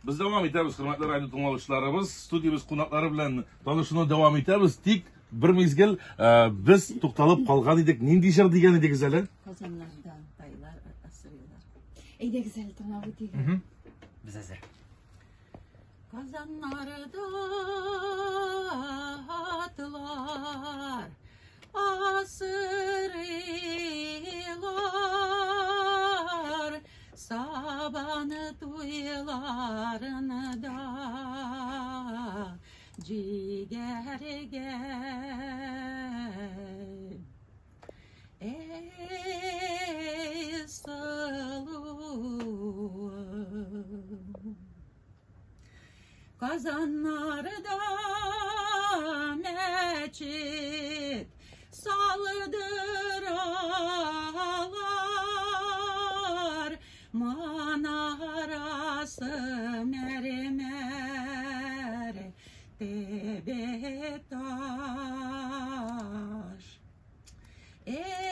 Без дәвам итәбез, хөрмәтле радио тыңлаучыларыбыз. Студиябез кунаклары белән танышуны дәвам итәбез. Тик бер мизгел э, без тукталып калган идек. Нинди җыр дигән идегез әле? Казаннарда тайлар асрыйлар. Әйдәгез әле тыңлап үтик. Без әзер. Казаннарда атлар асрыйлар, Сабан туйларында җигәргә. Эй, сылуым. Казаннарда мәчет салдыралар, Манарасы мәрмәр, төбе таш. Эй,